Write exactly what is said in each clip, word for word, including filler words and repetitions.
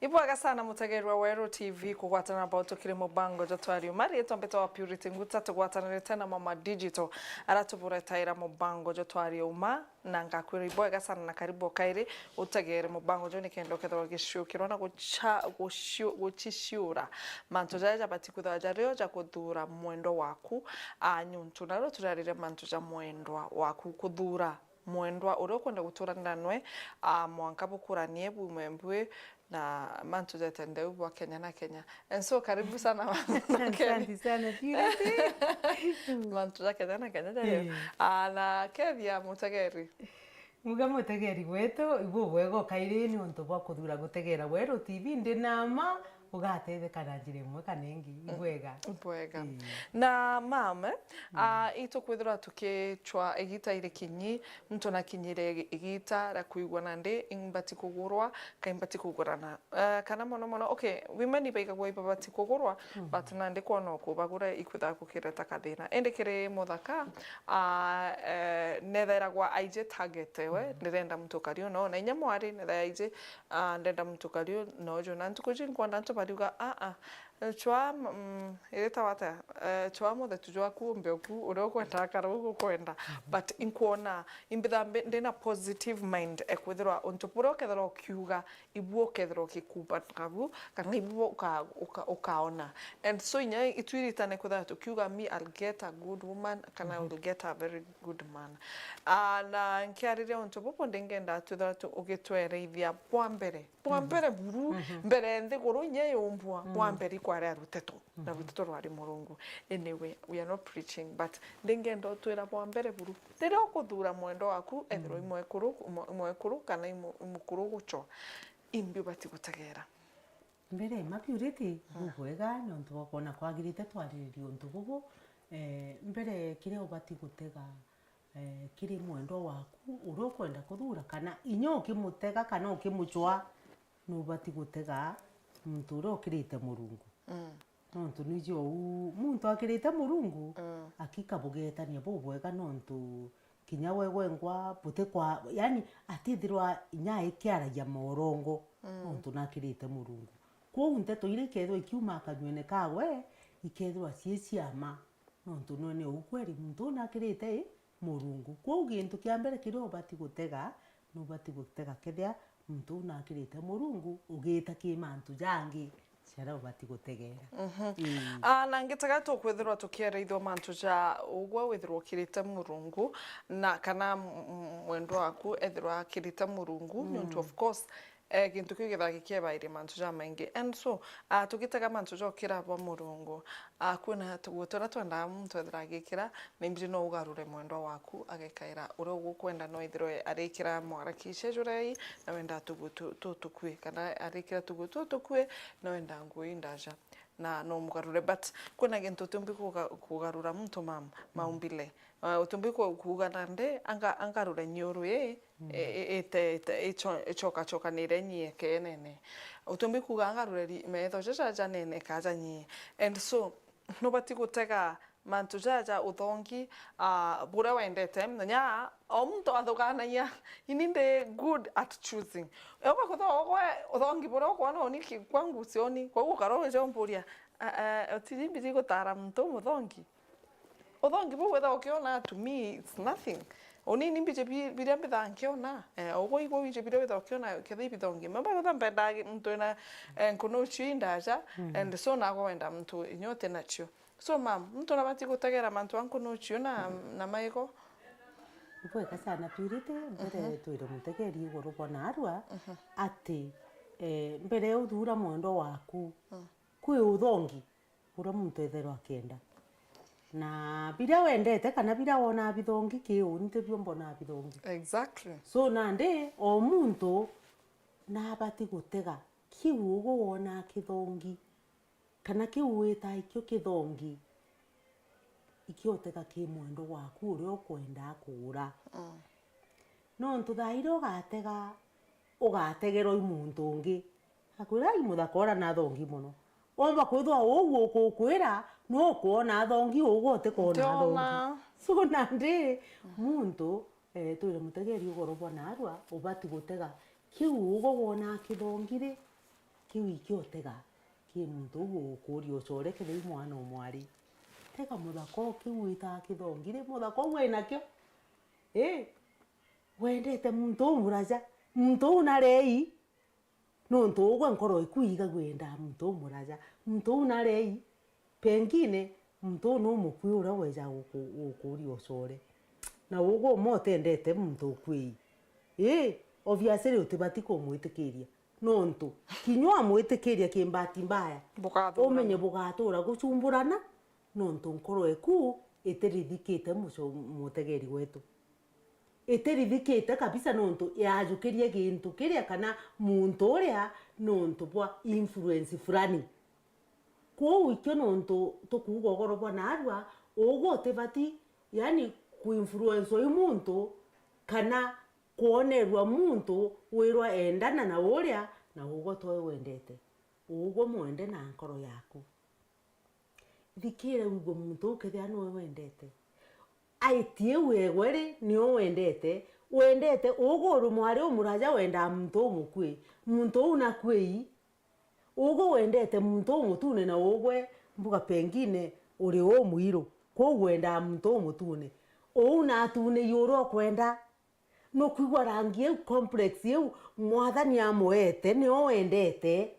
Ibwega sana mutegerwa Weru T V kugwatana nabo tukiri mubango jwa Twarie Uma. Riitwa mbitwa wa Purity Nguta, tugwatanirite na Mama Digital, ara tuburetaira mubango jwa Twarie Uma, na ngakwira ibwega sana na karibu o kairi utegere mubango juu nikenda ukethirwa ugiciukirwa na gucha-, guciu-, guciciura mantu jaja jabati kwithirwa jario ja kuthura mwendwa waku, a, nyuntu nario turarire mantu ja mwendwa waku, kuthura mwendwa uria ukwenda guturana nawe, a, mwanka bukuranie bumwe mbui na mantu jete ndeu bwa Kenya na Kenya. And so, karibu sana, Mama Kenya. Asante sana, Purity. Mantu ja Kenya na Kenya jario. Eh. A, na kethia mutegeri. Muga mutegeri wetu, ibubwega o kairi ni untu bwa kuthura gutegera Weru T V, ndi na ma ugatetheka na njira imwe kana ingi. Ibwega. Ibwega. Ii. Na mama, a, itukwithirwa tukichwa igita iri kinyi, muntu nakinyire igita ria kwigua nandi imbati kugurwa, ka imbati kugurana. Eh, kana mono mono, okay, women ibaigagwa ibabati kugurwa, but nandi kwona ukubagura ikwithaga gukireta kathina. Indi kiri muthaka, a, eh, nethairagwa aiji target we, ndirenda muntu kariu no, na inya mwari nethaira aiji, a, ndenda muntu kariu no, juu na ntuku iji nkwona antu bariuga, a, a, chwa, mm, iritawa atia? Eh, chwa muthetu jwaku umbe oku, uria ukwenda akara ugukwenda. But inkwona, imbitha mbi-, ndina positive mind, e kwithirwa untu buria ukethirwa ukiuga, ibu ukethirwa ukikumbana nabu, kana ibu uka-, uka-, ukaona. And so inya itwiritane kwithirwa tukiuga, "Me, I'll get a good woman," kana, "I will get a very good man." Ah, na nkiariria untu bubu, ndingenda twithirwa tu-, ugitwereithia bwa mbere. Bwa mbere buru, mbere nthiguru inya yumbwa, bwa mbere ikwari a ruteto, na ruteto rwari Murungu. Anyway, we are not preaching, but ndingenda utwira bwa mbere buru. Riria ukuthura mwendwa waku, ethirwa i mwekuru, mwe-, mwekuru kana i mu-, i mukuru gucho, imbi ubati gutegera? Mbere, ma Purity, bubwega, nontu bwa kwona kwagirite twariririe untu bubu. Eh, mbere, kiria ubati gutega, eh, kiri mwendwa waku, uria ukwenda kuthura, kana inya ukimutega, kana ukimuchwa, nubati gutega muntu uria ukirite Murungu. Nontu niji ou, muntu akirite Murungu, akika bugetania bubwega, nontu kinya we gwengwa butikwa, yani, atithirwa inya aikiaragia morongo, nontu nakirite Murungu. Kwou nteto iria ikethirwa ikiuma kanyuene kawe, ikethirwa cii cia ma, nontu nwe ni ou kweri muntu uu nakirite i Murungu. Kwou gintu kia mbere kiria ubati gutega, nubati gutega kethia muntu uu nakirite Murungu, ugita ki mantu jangi jaria ubati gutegera. Ii. Ah, na ngitega tukwithirwa tukiereithua mantu ja ugwe withirwa ukirite Murungu, na kana m-, m-, mwendwa waku ethirwa akirite Murungu, niuntu of course, eh, gintu kiu githaa gikebairia mantu jamaingi. And so, ah, tugitega mantu ja ukira bwa Murungu, ah, kwina tuguo turia twendaa muntu ethira agikira, na imbiri no ugarure mwendwa waku agekaira uria ugukwenda, no ethirwe arikira mwaraki cejurei, na wenda tuguo tu-, tutukui, kana arikira tuguo tutukui, na wenda nguo indaja, na no mugarure. But kwina gintu utiumbi kuga-, kugarura muntu, mam-, maumbile. Uh, utiumbi ku-, kuuga nandi anga-, angarure nyiuru ii, i-, i-, ite-, ite-, icho-, ichokachokanire nyie keenene. Utiumbi kuuga angarure ri-, metho jaja janene kaja nyie. And so, nubati gutega mantu jaja uthongi, ah, buria wendete. Nonya o muntu athuganagia, ini ndi good at choosing. Ewe kutho gwe uthongi buria ukwona uni ki-, kwangu sioni, kwou ukara ugijomburia, "Ah, ah, utiji mbiji gutara muntu umuthongi?" Uthongi buu witha ukiona, to me, it's nothing. Uni ni mbiji bi-, biria mbithaa nkiona. Eh, ugwe igwe wiji biria witha ukiona, kethira ibithongi. Mamba kwitha mpendaa muntu wina, eh, nkunuchio indaja, and so nagwe wenda muntu inya uti nachio. So, mam, muntu nabati gutegera mantu a nkunuchio na, na maigo? Ibwega sana, Purity, mbere twire mutegeri iguru bwa narua, ati, eh, mbere uthura mwendwa waku, kwi uthongi uria muntu ethirwa akenda. Na biria wendete kana biria wonaa bithongi ki uu, ni tibio mbonaa bithongi. Exactly. So, nandi o muntu nabati gutega kiu ugwe wonaa kithongi, kana kiu witaa ikio kithongi, ikio utega ki mwendwa waku uria ukwendaa kugura. Nontu thaa iria ugatega, ugategerwa i muntu ungi, akwira, "Ai, muthaka uria nathongi mono." Womba kwithwa uu ukukwira, no ukwona athongi, ugwe utikwona athongi. Ntiona. So, nandi, muntu, eh, twire mutegeri ugoro bwa narua, ubati gutega kiu ugwe wonaa kithongi ri, Kiu ikio utega ki muntu uu ukuuria ucore kethira i mwana o mwari. Tega muthaka o kiu witaa kithongi ri, muthaka uu ai nakio. Ii, wendete muntu uu muraja, muntu uu narei. Nontu ugwe nkoro iku igagua yendaa muntu umuraja, muntu uu narei, pengine muntu uu numukui uria weja guku-, gukuuria ucore. Na ugwe uma utendete muntu ukui, ii, obviously utibati kumwitikiria, nontu kinya wamwitikiria ki bahati mbaya, bugathurana, umenye bugatura gucumburana, nontu nkoro eku itirithikite muco-, mutegeri wetu. Itirithikite kabisa nontu yajukirie gintu kiria kana muntu uria nontu bwa influence fulani. Kwou ikio nontu tukuuga ugoro bwa naarua, ugwe utibati, yani, kuinfluenswa i muntu kana kwonerua muntu wirwa endana na uria na ugwe towe wendete. Ugwe mwende na nkoro yaku. Thikiira wigue muntu uu kethira niwe wendete. Aitie iu egwe ri, nio wendete. Wendete ugwe uri mwari umuraja wendaa muntu umukui. Muntu uu nakui. Ugwe wendete muntu umutune na ugwe mbuga pengine uri umwiru. Kwou wendaa muntu umutune. Uu natunei uria ukwenda. Nukwigua rangi iu, complex iu Mwathani amweete, nio wendete.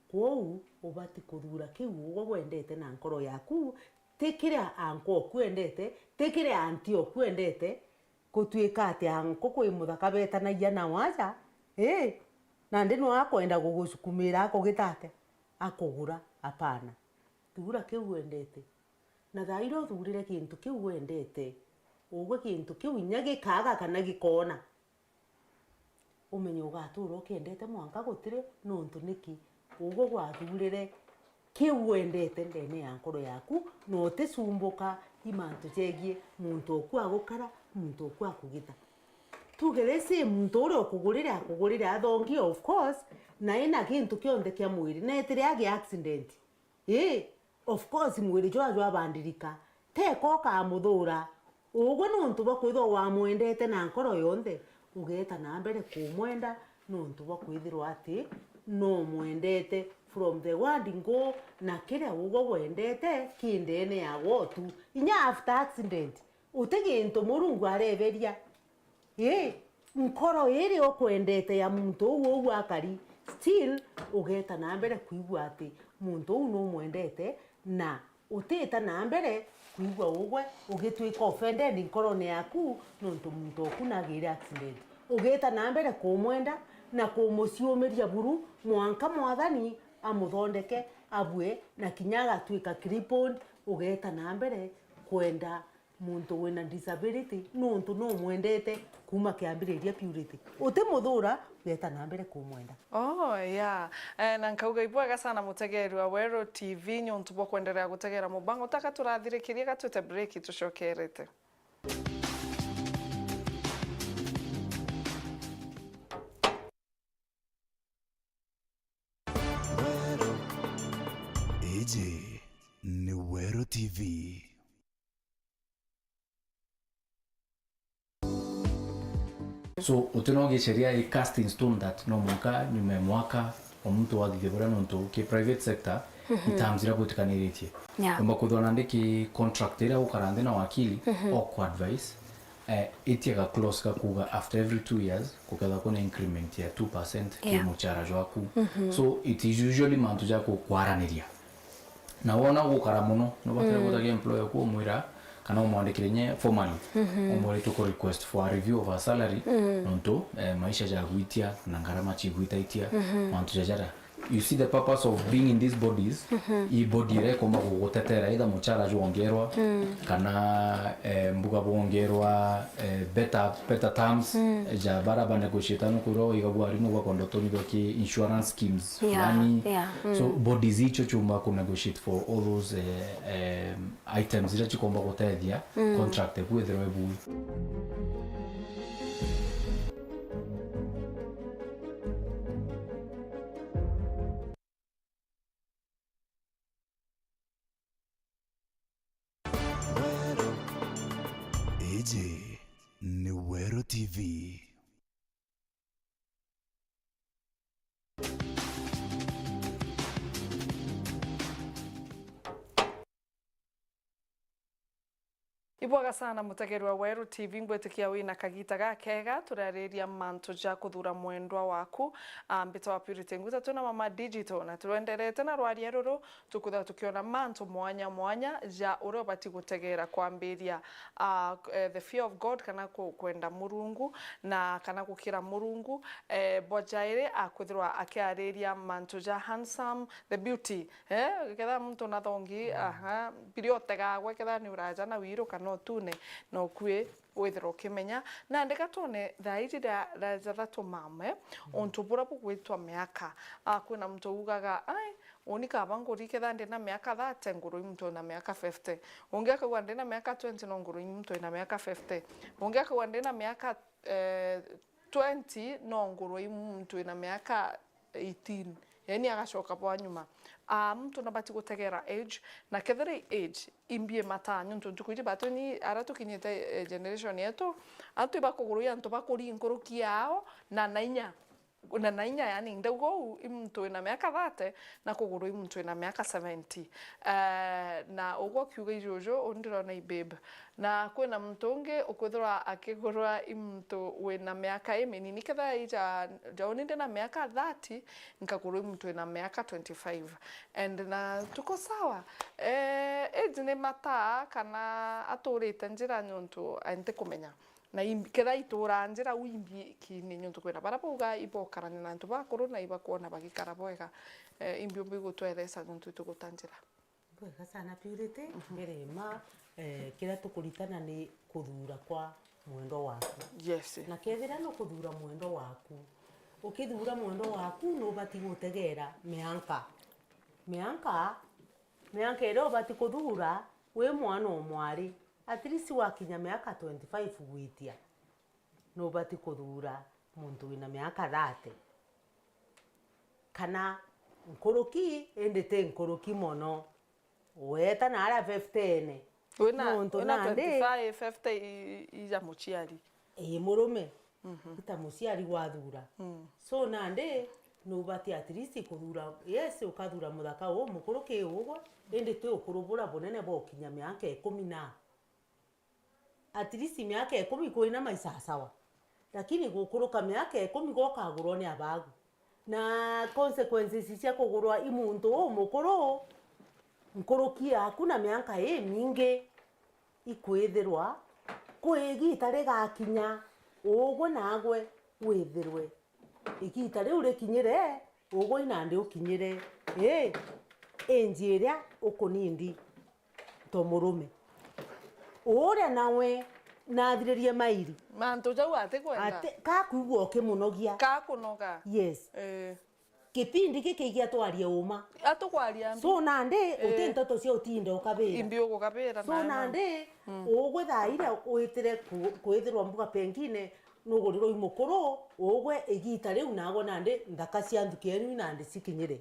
Kwou, ubati kuthuura kiu ugwe wendete na nkoro yaku, ti kiria anko oku endete, ti kiria anti oku endete, gutuika ati anko kwi muthaka beetanagia nao aja, ii, nandi no akwenda gugucukumira akugita atia? Akugura, apana. Thuura kiu wendete. Na thaa iria uthuurire gintu kiu wendete, ugwe gintu kiu inya gikaaga kana gikoona, umenye ugatuura ukiendete mwanka gutiri nontu niki? Ugwe gwathuurire kiu wendete ndeene ya nkoro yaku, na uticumbuka i mantu jegie muntu oku agukara, muntu oku akugita. Tuge let's say muntu uria ukugurire akugurire athongi, of course, na ina gintu kionthe kia mwiri, na etire agi accident. Ii, of course, mwiri jwaa jwabandirika, teka ukamuthuura. Ugwe nontu bwa kwithirwa wamwendete na nkoro yonthe, ugeeta na mbere kumwenda nontu bwa kwithirwa ati no umwendete from the word go, na kiria ugwe wendete ki ndeene ya gwe tu. Inya after accident, uti gintu Murungu areberia. Ii, nkoro iria ukwendete ya muntu uu uu akari, still ugeeta na mbere kwigua ati muntu uu numwendete, na utiita na mbere kwigua ugwe ugitwika offended nkorone yaku nontu muntu oku nagire accident. Ugeeta na mbere kumwenda na kumuciumiria buru mwanka Mwathani amuthondeke abue, na kinya agatwika crippled, ugeeta na mbere kwenda muntu wina disability, nontu no umwendete kuuma kiambiriria Purity. Utimuthuura, ugeeta na mbere kumwenda. Oh, yeah. Eh, na nkauga ibwega sana mutegeeri wa Weru T V, nontu bwa kwenderea gutegeera mubango. Taka turathirikirie gatwite break, tucokerete. Iji ni Weru T V. So, uti no giceria i cast in stone that no mwanka nyuma ya mwaka o muntu athithie buria nontu ki private sector, mhm, i terms iria bwitikaniritie. Yeah. Umba kwithirwa nandi ki contract iria gukara nthi na wakili, mhm, o ku advice, eh, itiaga clause ga kuuga after every two years, kukethagwa kwina increment ya two percent ki, yeah, muchara jwaku. Mhm. So, it is usually mantu ja ku-, kwaraniria. Na wona gukara mono, nubatire, mm, gutagia employer ku umwira, kana umwandikire nye formally, mhm, umwire tuku request for a review of our salary, mm, nontu, eh, maisha jagwitia, na ngarama chigwitaitia, mhm, mantu jajaria. You see the purpose of being in these bodies, mhm, i body iria ikomba gugutetera, either muchara jwongerwa, mm, kana, eh, mbuga bwongerwa, eh, better, better terms, mm, ja bara ba negotiate, nukwirwa iga bwarimu bakwenda utonyithwa ki insurance schemes, yeah, fulani. Yeah, mm. So, bodies icio ciumba ku negotiate for all those, eh, eh, items iria cikomba gutethia, mm, contract eku ithirwe ibui. Iji ni Weru T V. Ibwega sana mutegerwa Weru T V, ngwitikia wina kagita gakega, turariria mantu ja kuthura mwendwa waku. Ah, mbitwa Purity Nguta, twina Mama Digital, na turenderete na rwaria ruru, tukwithirwa tukiona mantu mwanya mwanya ja uria ubati gutegera kwambiria, ah, eh, the fear of God, kana ku-, kwenda Murungu, na kana gukira Murungu. Eh, bwa jairi akwithirwa akiariria mantu ja handsome, the beauty, Eh, kethira muntu na thongi, aha, biria utegagwe, kethira ni uraja na wiru kana utune, na ukui withirwa ukimenya. Nandi ga twone thaa iji ria, ria ja thatu mame, untu buria bugwitwa miaka. Ah, kwina muntu ugaga, "Ai, uni kaba nguri kethira ndi na miaka thirty, nguru i muntu wina miaka fifty." Ungi akauga, "Ndi na miaka twenty, no nguru i muntu wina miaka fifty." Ungi akauga, "Ndi na miaka, eh, twenty, no nguru i muntu wina miaka eighteen." Yani agacoka bwa nyuma. Ah, muntu nabati gutegera age, na kethira i age imbi imataa, niuntu ntuku iji batwi ni aria tukinyite, eh, generation yetu, antu ibakugurwa i antu bakuri nkuruki yao na na inya. Na na inya, yani, ndauga uu i muntu wina miaka thirty, na kugurwa i muntu wina miaka seventy. Eh, na ugwe ukiuga i juju, uni ndirona i babe. Na kwina muntu ungi ukwithirwa akigurwa i muntu wina miaka iminini. Kethira i ja, ja uni ndina miaka thirty, nkagurwa i muntu wina miaka twenty-five. And na tuko sawa. Eh, age ni mataa kana aturite njira niuntu, eh, ntikumenya. Na imbi-, kethira ituraa njira u imbi kini niuntu kwina baria bauga ibokarania na antu bakuru na ibakwona bagikara bwega. Eh, imbi umbi gutweresa niuntu ituguta njira. Bwega sana Purity. Mhm. Mbere ma, eh, kiria tukuritana ni kuthura kwa mwendwa waku. Yes. Na kethira ni kuthura mwendwa waku, ukithura mwendwa waku, nubati gutegera mianka. Mianka, mianka iria ubati kuthura wi mwana o mwari, at least wakinya miaka twenty-five gwitia, nubati kuthura muntu wina miaka thirty. Kana nkuruki, indi ti nkuruki mono. Weeta na aria fifty-ene. Wina, nontu wina nandi twenty-five, fifty i, i ja muciari. Ii, murume. Mhm. Ita muciari gwathura. Mm. So nandi, nubati at least kuthura, yes, ukathura muthaka umukuru ki ugwe, indi ti ukuru buria bunene bwa ukinya miaka ikumi na. At least miaka ikumi kwina maisasawa. Lakini gukuruka miaka ikumi gokagurwa ni abagu. Na consequences cia kugurwa i muntu umukuru, nkuruki yaku na mianka imingi, ikwithirwa kwi igita rigakinya ugwe nagwe withirwe igita riu rikinyire, ugwe nandi ukinyire, ii, age iria ukunindi to murume. Uria nawe nathiririe mairi. Mantu jau atikwenda. Ati, kakwigua ukimunogia. Kakunoga. Yes. Ii. Kipindi giki gia twarie uma. Atukwaria mbi. So nandi, ii, uti nteto cia utinda ukabira. Imbi ugukabira. So na, na, nandi, mm, ugwe thaa iria witire ku-, kwithirwa mbuga pengine nugurirwe i mukuru, ugwe igita riu nagwe nandi nthaka cia nthuki yenu inandi cikinyire.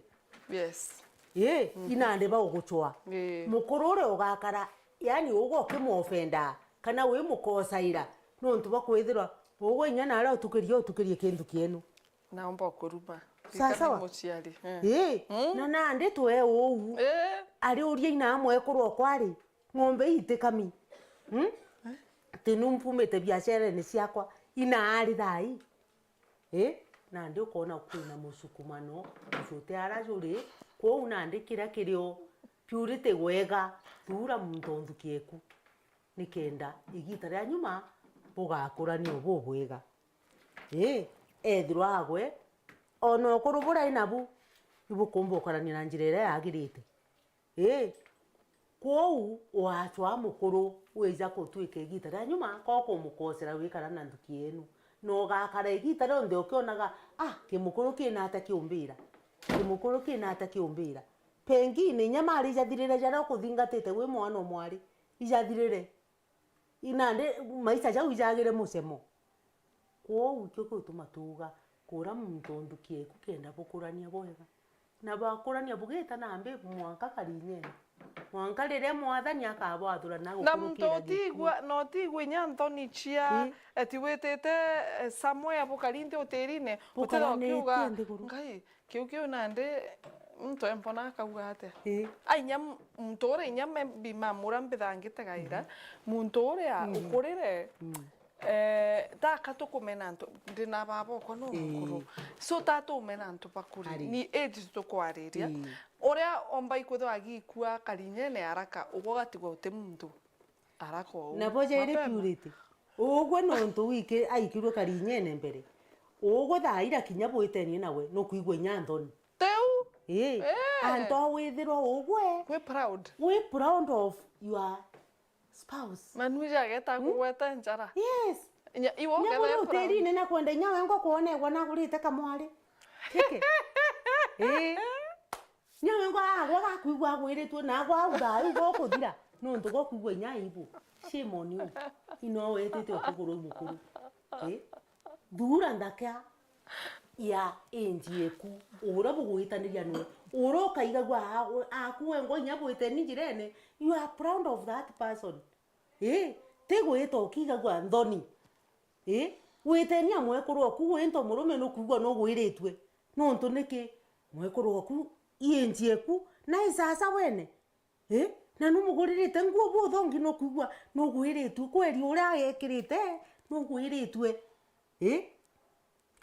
Yes. Ii, mhm, inandi baugucwa. Ii. Mukuru uria ugakara, yani ugwe ukimwofenda, kana wi mukosaira, nontu bwa kwithirwa ugwe inya naria utukirie, utukirie kintu kienu. Naomba ukuruma. Sawa, sawa. Muciari. Eh. Ii, mm, na nandi twe uu. Ii. Ariuria ina mwekuru okwa ri, ng'ombe itikami. Hmm? Ti nu mpumite biacarene ciakwa, inaari thai. Ii, nandi ukona kwina musukumano, ucio uti ara juri, kwou nandi kiria kirio Purity wega, thuura muntu o nthuki eku, nikenda igita ria nyuma bugakura nio bubwega. Ii, ethirwa agwe, ona ukuru buria inabu, ibukumba ukarania na njira iria yagirite. Ii, kwou wacwaa mukuru wija gutwika igita ria nyuma, ko kumukosera wikara na nthuki yenu. Na ugakara igita rionthe ukionaga, "Ah, kimukuru kina ata kiumbira? Kimukuru kina ata kiumbira?" Pengine inya mari ijathirire jaria ukuthingatite wi mwana o mwari, ijathirire. Inandi maisha jau ijagire mucemo. Kwou ikio gituma tuuga, kura muntu o nthuki eku kenda bukurania bwega. Na bakurania bugita na mbi mwanka karinyene. Mwanka riria Mwathani akabwathura na na muntu gukurukira gikuu. Utigua, na utigua inya nthoni cia, ii, eti witite, eh, somewhere bukari nthi utirine, utira ukiuga, bukaranitie nthiguru. Ngai, kiu kiu nandi, muntu empona akauga atia? Ii. A, inya m-, muntu uria inya maybe mamu uria mbithangite gaira, muntu uria ukurire, eh, taka tukumena antu, ndina baba okwa no mukuru. So ta tumena antu bakuri. Ari. Ni age tukwariria. Ii. Uria omba ikwithwa agikua karinyene haraka, ugwe ugatigwa uti muntu. Haraka uu. Nabo jairi purity. Ugwe nontu wiki aikirwe karinyene mbere. Ugwe thaa ira kinya bwitenie nawe, nukwigua inya nthoni. Tiu? Ii. Eh. Anto withirwa ugwe. Wi proud. Wi proud of your spouse. Manu jageta kugweta njara. Yes. Nya, iwe ukethira wi utirine na kwenda inya wengwa kwonegwa nagurite kamwari. Kiki? Ii. Nya wengwa agwa gakwigua agwiritue, na agwa au thayu gukuthira. Nontu gukwigua inya aibu. Shame on you. Ino wetite ukugurwa i mukuru. Ii. Thuura nthaka ya age eku, uria bugwitaniria nwe, uria ukaigagua aaku wengwa inya bwiteni njirene, you are proud of that person. Ii, ti gwita ukigagua nthoni. Ii, gwitenia mwekuru oku gwinto murume nukwigua nugwiritue. Nontu niki? Mwekuru oku, age eku, na i sasa wene. Ii, na numuguririte nguo buthongi nukwigua nugwiritue. Kweri uria agekirite nugwiritue. Ii,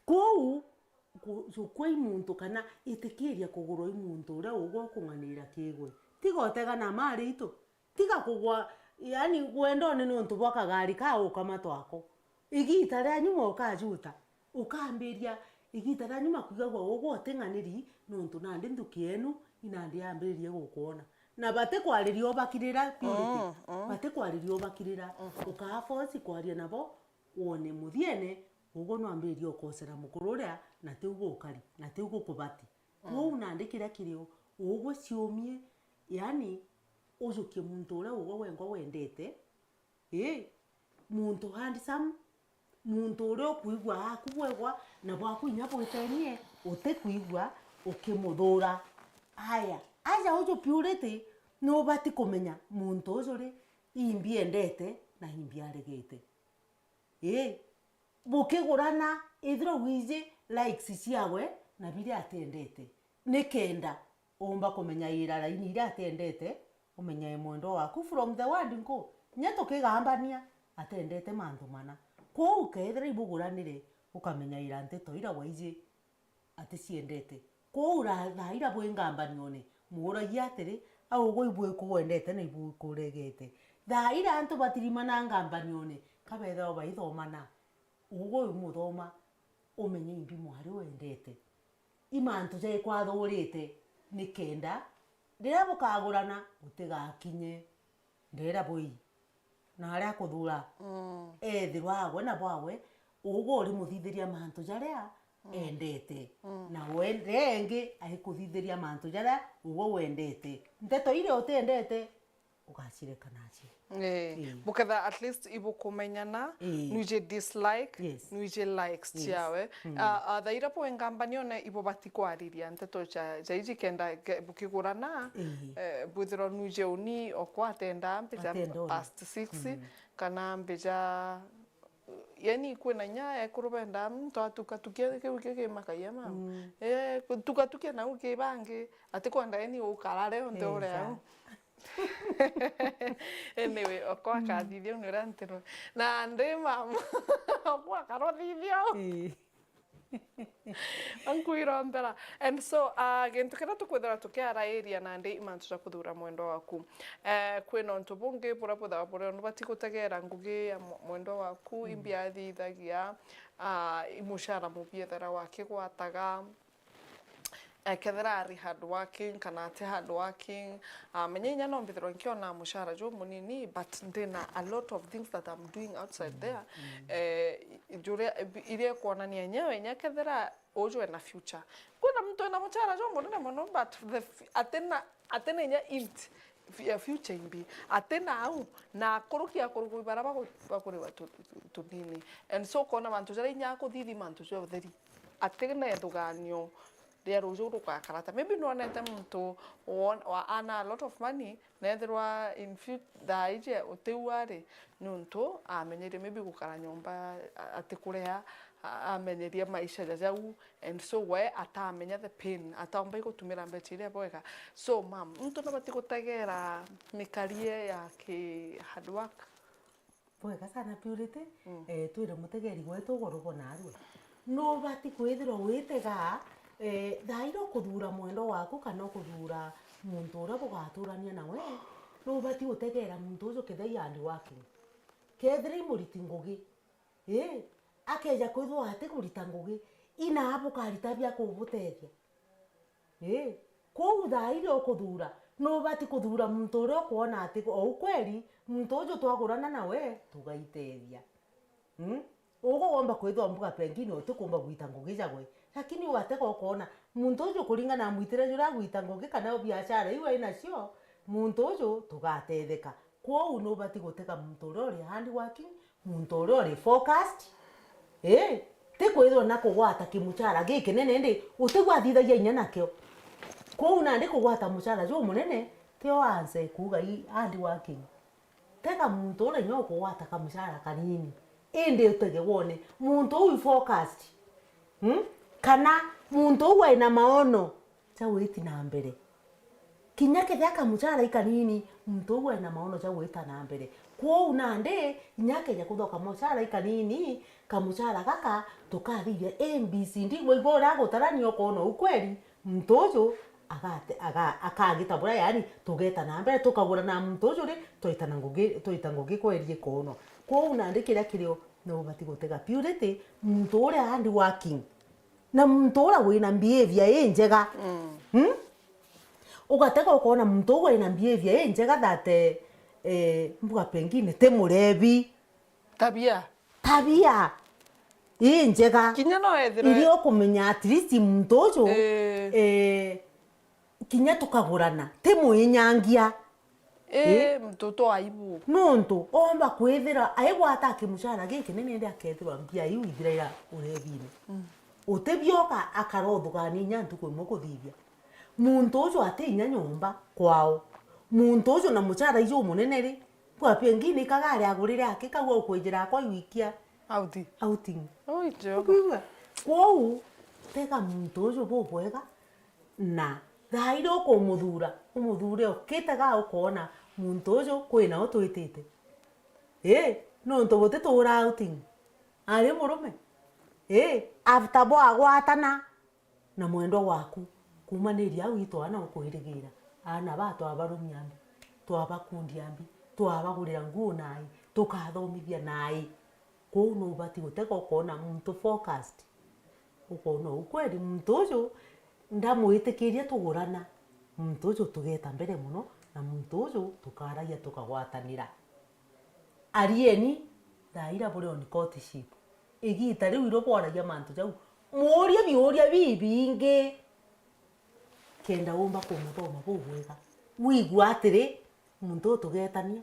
kou ku-, jukua i muntu kana itikiria kugurwa i muntu uria ugwe ukung'anira kigwe. Tiga utegana mari itu. Tiga kugwa, yani, gwendone nontu bwa kagari ka ukama twako. Igita ria nyuma ukajuta. Ukambiria igita ria nyuma kwigagua ugwe uting'aniri, nontu nandi nthuki yenu inandi yambiririe gukwona. Na batikwariria ubakirira purity. Batikwariria ubakirira. Ukaa force kwaria nabo, wone muthiene, ugwe nwambiririe ukocera mukuru uria, na tiu gukari, na tiu gukubati. Kwou nandi kiria kiri o, ugwe ciumie, yani, ujukie muntu uria ugwe wengwa wendete, ii, muntu handsome, muntu uria ukwigua aku bwegwa, na bwaku inya bwitenie, utikwigua ukimuthura. Aya, aja uju purity, nubati kumenya muntu uju ri, imbi endete na imbi aregete. Ii, bukigurana, ithirwa wiji likes ciawe na biria atendete, nikenda umba kumenyaira laini iria atendete, umenyae mwendwa waku from the word go. Kinya tukigambania, atendete mantu mana. Kwou kethira ibuguranire, ukamenyaira nteto ira waiji aticiendete. Kwou ra-, thaa ira bwi ngambanione, muuragie atiri, au ugwe ibwikugwendete na ibwikuregete. Thaa ira antu batirimana ngambanione, ka bethirwa baithomana, ugwe umuthoma, umenye imbi mwari wendete. I mantu jaikwa athurite, nikenda riria bukagurana, gutigakinye ndera bui. Na aria akuthura, ethirwa agwe na bwawe, ugwe urimuthithiria mantu jaria endete. Na we ria engi aikuthithiria mantu jaria ugwe wendete. Nteto iria utendete, ugacireka nacio. Ii. Ii. Buketha at least ibukumenyana, ii, nwiji dislike, yes, nwiji likes, yes, ciawe. Mm. A, a, thaa iria bwi ngambanione, ibo batikwariria nteto ja, ja iji kenda ke-, bukigurana, ii, eh, bwithirwa nwiji uni okwa atenda mbija past six, mm, kana mbija, yani kwina inya ekuru benda muntu atukatukia kiu kigimakagia mama. Mm. Eh, tukatukia nau ki bangi, atikwenda yani ukarare onte, ii, uria au. Anyway, okwa akathithia uni uria ntirwe. Na ndi mama, okwa akarothithia u. Ii. Ankwira mbera. And so, ah, gintu kiria tukwithirwa tukiarairia nandi i mantu ja kuthura mwendwa waku. Eh, kwina untu bungi buria buthawa buria untu batigutegera ngugi ya mwe-, mwendwa waku, mm, imbi athithagia, ah, i mucara mubiethera wakigwataga, ekethira ari hard working kana ati hard working, ah, menya inya no mbithirwa nkiona mucara jumunini, but ndina a lot of things that I'm doing outside there, eh, juria, iria ikwonania enyewe inya kethira uju ena future. Kwina muntu ena mucara jumunene muno, but the f-, atina, atina inya int f-, ya future imbi. Atina au, na akuruki akuruki bara baku-, bakuriwa tu-, tu-, tunini. And so ukona mantu jaria inya akuthithi mantu ja utheri. Atina ethuganio. ria ruju rugakara ata. Maybe nwonete muntu won-, wa, ana a lot of money, nethirwa in fut-, thaa iji utiua ri, niuntu amenyerie maybe gukara nyomba, a-, atikurea, a-, amenyerie maisha ja jau, and so we atamenya the pain, ataumba igutumira mbecha iria bwega. So, ma'am, muntu nabati gutegera mikarie ya ki hard work? Bwega sana Purity. Mm. Eh, twire mutegeri wetu ugoro bona arue. Nubati kwithirwa witega, eh, thaa iria ukuthura mwendwa waku kana ukuthura muntu uria bugaturania nawe, nubati gutegera muntu uju kethira i hard working. Kethira i muriti ngugi, ii, akeja kwithirwa ati kurita ngugi, inaa bukarita bia kubutethia. Ii, kwou thaa iria ukuthura, nubati kuthura muntu uria ukwona ati ou kweli, muntu uju twagurana nawe, tugaitethia. Mm? Ugugomba kwithirwa mbuga pengine utikumba gwita ngugi jagwe, lakini ugatega ukoona, muntu uju kuringana na mwitire juria agwita ngugi kana biashara iu ainacio, muntu uju tugatetheka. Kwou nubati gutega muntu uria uri hard working, muntu uria uri focused, ii, ti kwithirwa na kugwata kimuchara gikinene indi utigwa athithagia inya nakio. Kwou nandi kugwata muchara jumunene tio anse kuuga i hard working. Tega muntu uria inya ukugwata kamuchara kanini, indi utege wone muntu uu i focused, mm? Kana muntu uu aina maono ja gwiti na mbere. Kinya kethira kamuchara i kanini, muntu uu aina maono ja gwita na mbere. Kwou nandi, kinya keja kwithirwa kamuchara i kanini, kamuchara gaka tukathithia A B C D, waigua uria agutarania ukoona uu kweli, muntu uju agate-, aga-, akagita buria, yaani, tugeta na mbere, tukagurana na muntu uju ri, twaita na ngugi, twaita ngugi kweli ikoonwa. Kwou nandi kiria kirio, nubati gutega Purity, muntu uria hard working, na muntu uria wina behavior injega. Mm. Hmm? Ugatega ukoona muntu uu wina behavior injega that, eh, mbuga pengine ti murebi. Tabia. Tabia injega. Kinya no ethirwe iria ukumenya at least muntu uju, eh, eh, kinya tukagurana, ti mwinyangia. Ii, muntu to aibu. Nontu omba kwithira aigwata kimuchara gikinene, indi akethirwa mbia iu ithiraira urebine. Mm. Utibioka akarothugania inya ntuku imwe kuthithia. Muntu uju ati inya nyomba kwao. Muntu uju na muchara iju umunene ri, kwa pengine ikagari agurire aki kau ukwijira akwa iwikia outing. Outing. Oi, Jehova. Ukwigua? Kwou, tega muntu uju bubwega, na thaa iria ukumuthura, umuthure ukitega ukoona muntu uju kwina u twitite. Ii, nontu butituura outing. Ari murume. Ii, after bwagwatana na mwendwa waku, kuumaniria au itwana ukwirigira, aana baa twabarumia mbi, twabakundia mbi, twabagurira nguo nai, tukathomithia nai. Kwou nubati gutega ukoona muntu focused. Ukoona uu kweli muntu uju ndamwitikiria tugurana, muntu uju tugeta mbere mono, na muntu uju tukaragia tukagwatanira. Arieni thaa iria buri on courtship. Igiita riu irio bwaragia mantu jau, muurie biuria bibingi kenda umba kumuthoma bubwega. Wigua atiri, muntu uyu tugetania.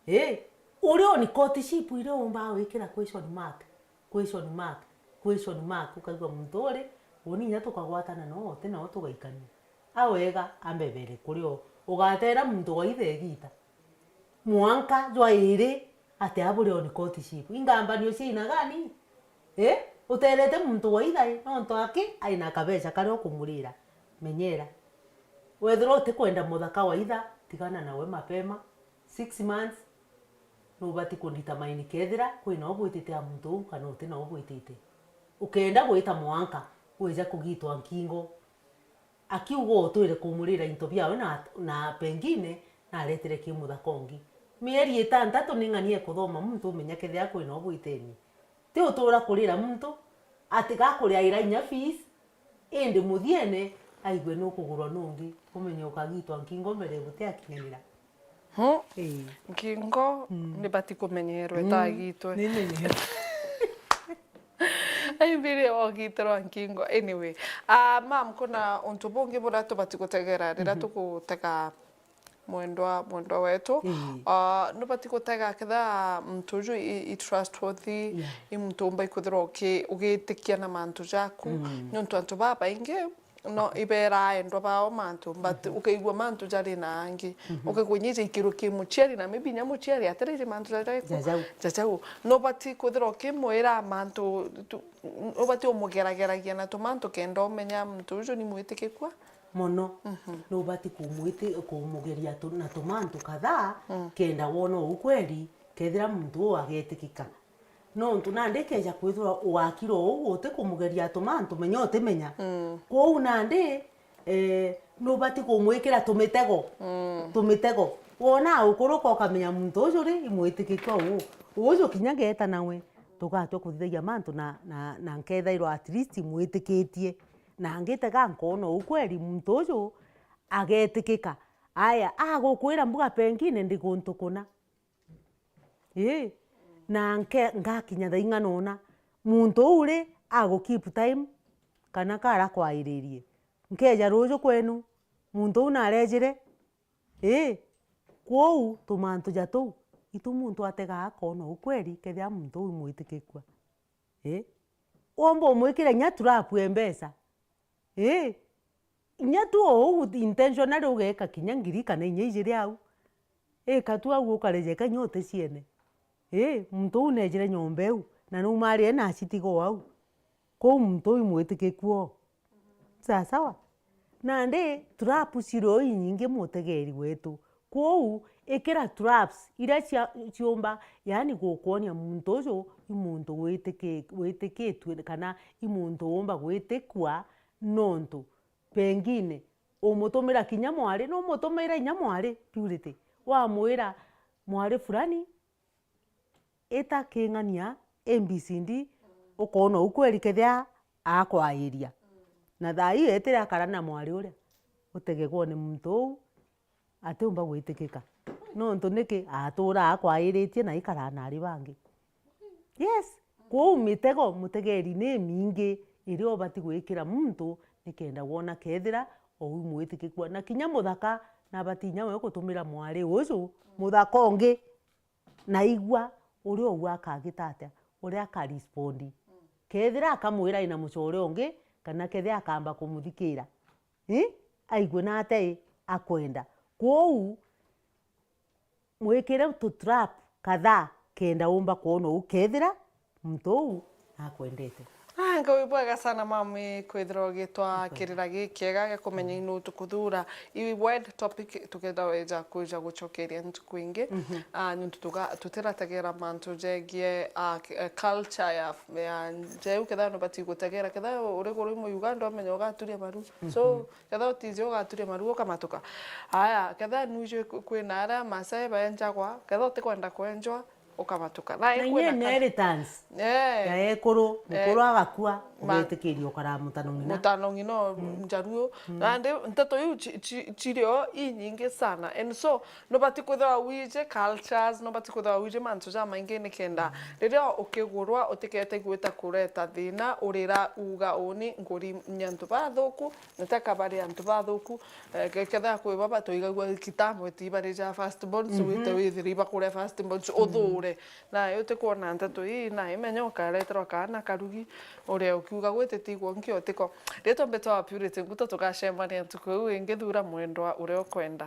Ii, uri on courtship irio umbaa gwikira question mark, question mark, question mark, ukaigua muntu uri, uni inya tukagwatana noo, uti noo tugaikania. A wega, ambebere kuri o. Ugatera muntu waitha igiita. Mwanka jwa iri, ati aburi on courtship. Ingambanio cia aina gani? Eh? Uterete muntu wa ithae, nontu aki aina kabeca karia ukumurira. Menyera. Wethirwa utikwenda muthaka wa itha, tigana nawe mapema. Six months, nubati ku determine kethira kwina ubwitite a muntu uu kana utina ubwitite. Ukenda gwita mwanka, wija kugitwa nkingo. Akiuga utwire kumurira into biawe na, na pengine naretire ki muthaka ungi. Mieri itantatu ni ng'ani ekuthoma muntu umenya kethira kwina ubwiteni. Ti utura kurira muntu, ati gakuriaira inya fees, indi muthiene aigue nukugurwa nungi, umenye ukagitwa nkingo mbere guti akinyanira. Hmm? Ii. Nkingo, mm, nibati kumenyerwa, mm, itagitwe. Nimenyerwa. Aimbire ogitirwa nkingo. Anyway, ah, ma'am, kuna untu bungi buria tubati gutegera riria, mhm, tugutega mwendwa, mwendwa wetu. Ii. Ah, nubati gutega ketha muntu uju i, i trustworthy, yeah, i muntu umba ikwithirwa uki-, ugitikia na mantu jaku. Mm. Niuntu antu babaingi, no, iberaa endwa bao mantu, but, mhm, ukaigua mantu jari na angi. Mhm. Ukaigua inya ija ikirwo ki muciari, na maybe inya muciari atiriji mantu jaja iku-, jajau. Jajau. Nubati kwithirwa ukimwira mantu tu-, ubati umugerageragia na tumantu kenda umenya muntu uju ni mwitikikua. Mono. Mhm. Nubati kumwiti-, kumugeria tu-, na tumantu kadhaa, mm, kenda wona ukweli, kethira muntu uu agetikika. Nontu nandi keja kwithirwa ugakira uu utikumugeria tumantu, menya utimenya. Mm. Kwou nandi, eh, nubati kumwikira tumitego. Mm. Tumitego. Wona ukuruka ukamenya muntu uju ri, imwitikikua uu. Uju kinya geeta nawe, tugatua kuthithagia mantu na, na, na nkethairwa at least mwitikitie. Na ngitega nkoona ukweli muntu uju agetikika. Aya, agukwira mbuga pengine ndi guntu kuna. Ii, na nke-, ngakinya thaa ing'ana una, muntu uu ri agu keep time, kana kara kwairirie? Nkeja ruju kwenu, muntu uu narejire? Ii, kwou tumantu ja tuu, itu muntu ategaa akoona ukweli kethira muntu uu imwitikikua. Ii, womba umwikire inya trap e mbeca. Ii, inya tu o uu intentionally ugeeka kinya ngiri kana inya ijiri au. Ii, ka tu au ukarejeka inya uticiene. Ii, muntu uu neejire nyomba iu, na nuumarire na acitiga o au. Kwou muntu uu imwitikiku o. Sawa sawa? Nandi trap ciri o inyingi mutegeeri wetu. Kwou, ikira traps iria cia-, ciumba, yaani gukwonia muntu uju i muntu witiki-, witikitue kana i muntu uumba gwitikua nontu pengine umutumira kinya mwari, numutumiira inya mwari Purity, wamwira, "Mwari fulani, ita king'ania A B C D, ukoona ukweli kethia akwairia." Na thaa ii etire akara na mwari uria, utege kwone muntu uu atiumba gwitikika. Nontu niki? Atuura akwairitie na aikara na ari bangi. Yes, kwou mitego mutegeri ni mingi iria ubati gwikira muntu nikenda wona kethira ou imwitikikua. Na kinya muthaka nabati inya we gutumira mwari uju muthaka ungi, na igua uria uu akagita atia, uria aka respond. Kethira akamwira ina mucore ungi, kana kethira akamba kumuthikira. Ii? Aigue na atia ii akwenda. Kwou, mwikire tu trap kadhaa kenda umba kwona uu kethira muntu uu nakwendete. Ah, Ngai bwega sana mami kwithira ugitwa kirira gikiega gia kumenya inu tukuthura. I wide topic tukenda weja kwija gucokeria ntuku ingi. Mhm. Ah, niuntu tuga-, tutirategera mantu jegie, ah, k-, eh, culture ya, ya njeu, kethira nubati gutegera, kethira uri guru imwe Uganda umenya ugaturia maru. So, mhm. Kethira utiji ugaturia maru ukamatuka. Aya, kethira nwiji kwi-, kwina aria Maasai baenjagwa, kethira utikwenda kwenjwa, ukamatuka. Na na inya kwina inheritance, eh, ya ekuru, eh, mukuru agakua, ma-, ugetikiria ukara mutano ng'ina. Mutano ng'ina o njaruo. Mm. Nandi nteto iu ci-, ci-, cirio inyingi sana. And so, nubati kwithirwa wiji cultures, nubati kwithirwa wiji mantu jamaingi nikenda riria ukigurwa utikete gwita kureta thina, urira uga uni nguri ni antu bathuku, Niteka bari antu bathuku, eh, ke-, kethira kwi baba twaigagua kitambo iti bari ja first born, so wite withire ibakuria first born, so uthure. Nayo utikwona nteto ii, na imenya ukareterwa kaana karugi, uria ukiuga gwititigwo nkio tiko. Ritwa mbitwa Purity Nguto, tugacemania ntuku iu ingi, thura mwendwa uria ukwenda.